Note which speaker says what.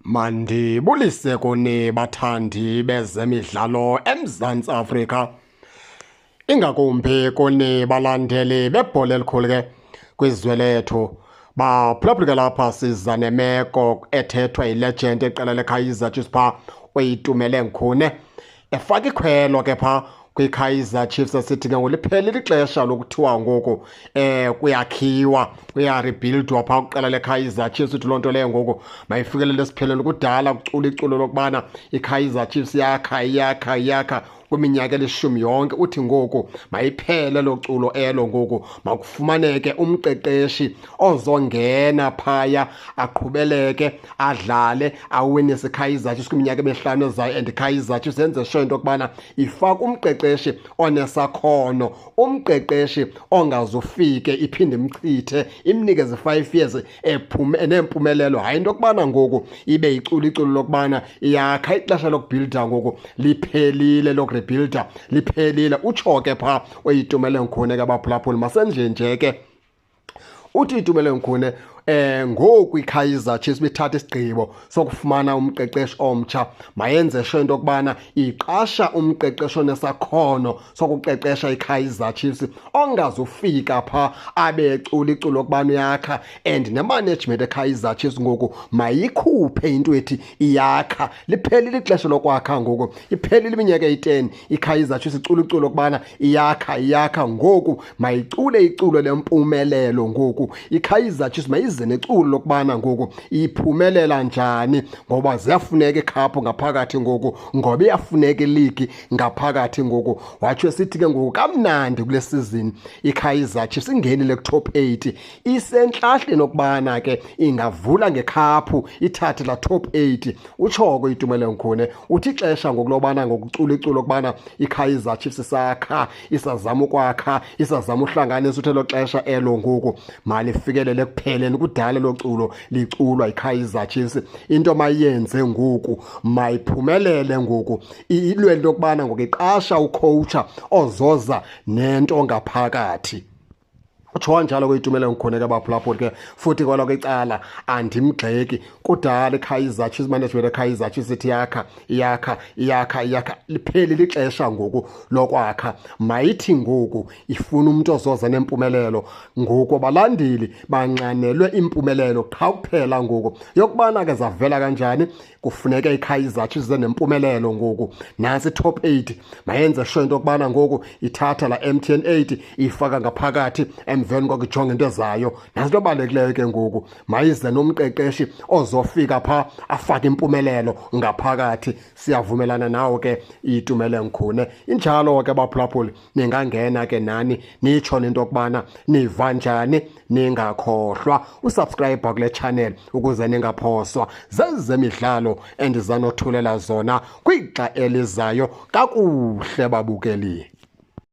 Speaker 1: Mandibulise kuni bathandi bezemidlalo eMzantsi Afrika, ingakumbi kuni balandeli bebhola elikhulu ke kwizwe lethu. Baphulaphuli ke lapha siza nemeko ethethwa yilegend eqela leKaizer Chiefs phaa uItumeleng Khune, efaka ikhwelo ke phaa kwiKaizer Chiefs esithi ke ngoliphelile ixesha lokuthiwa ngoku kuyakhiwa, kuyarebuildwa phaa kwiqela leKaizer Chiefs. Uthi loo nto leyo ngoku mayifikelele esiphelweni. Kudala kucula iculo lokubana iKaizer Chiefs yakha yakha yakha kwiminyaka elishumi yonke. Uthi ngoku mayiphele lo culo elo, ngoku makufumaneke umqeqeshi ozongena phaya aqhubeleke adlale awinise iKaizer Chiefs kwiminyaka emihlanu ezayo. And iKaizer Chiefs yenze sure into yokubana ifaka umqeqeshi onesakhono, umqeqeshi ongazufike iphinde imchithe, imnikeze 5 years ephume nempumelelo. Hayi into yokubana ngoku ibe icula iculo lokubana iyakha, ixesha lokubuilda ngoku liphelile, lokurebuilda liphelile. Utsho ke phaa uItumeleng Khune ke baphulaphuli. Masenje nje ke uthi Itumeleng Khune ngoku iKaizer Chiefs bithatha isigqibo sokufumana umqeqeshi omtsha, mayenze sure into yokubana iqasha umqeqeshi onesakhono sokuqeqesha iKaizer Chiefs, ongazufika phaa abe ecula iculo lokubana uyakha. And nemanagement eKaizer Chiefs ngoku mayikhuphe into ethi iyakha. Liphelile ixesha lokwakha ngoku, iphelile iminyaka eyi-10 iKaizer Chiefs icula iculo lokubana iyakha iyakha. Ngoku mayicule iculo lempumelelo. Ngoku iKaizer Chiefs mayize neculo lokubana ngoku iphumelela njani, ngoba ziyafuneka ikhaphu ngaphakathi ngoku, ngoba iyafuneka iligi ngaphakathi ngoku. Watsho esithi ke ngoku kamnandi kule season iKaizer Chiefs ingenile ku-top 8, isentlahleni okubana ke ingavula ngekhaphu ithathe la top 8. Utshoko Itumeleng Khune, uthi ixesha ngokulobana ngokucula iculo lokubana iKaizer Chiefs isakha, isazama ukwakha, isazama uhlanganisa, uthe lo xesha elo ngoku malifikelele ekupheleni. Kudala elo culo liculwa iKaizer Chiefs. Into mayenze ngoku, mayiphumelele ngoku, ilwe into yokubana ngoku iqasha ucoacha ozoza nento ngaphakathi. Utsho njalo kuItumeleng Khune ke baphulaphuli ke. Futhi kwaloko icala andimgxeki, kudala iKaizer Chiefs management eKaizer Chiefs ithi yakha yakha yakha yakha, liphelile ixesha ngoku lokwakha. Mayithi ngoku ifuna umuntu ozoza nempumelelo. Ngoku abalandeli banxanelwe impumelelo qha kuphela ngoku. Yokubana ke zavela kanjani, kufuneka iKaizer Chiefs ize nempumelelo ngoku. Nantsi i-top 8, mayenze sure into yokubana ngoku ithatha la MTN 8 ifaka ngaphakathi, emveni koko ijonge into ezayo. Nantsi into ebalulekileyo ke ngoku, mayize nomqeqeshi ozofika phaa afake impumelelo ngaphakathi. Siyavumelana nawo ke Itumeleng Khune. Injalo ke baphulaphuli, ningangena ke nani nitsho into yokubana niva njani. Ningakhohlwa usubscribe kule channel ukuze ningaphoswa zezemidlalo endizanothulela zona kwixa elizayo. Kakuhle babukeli.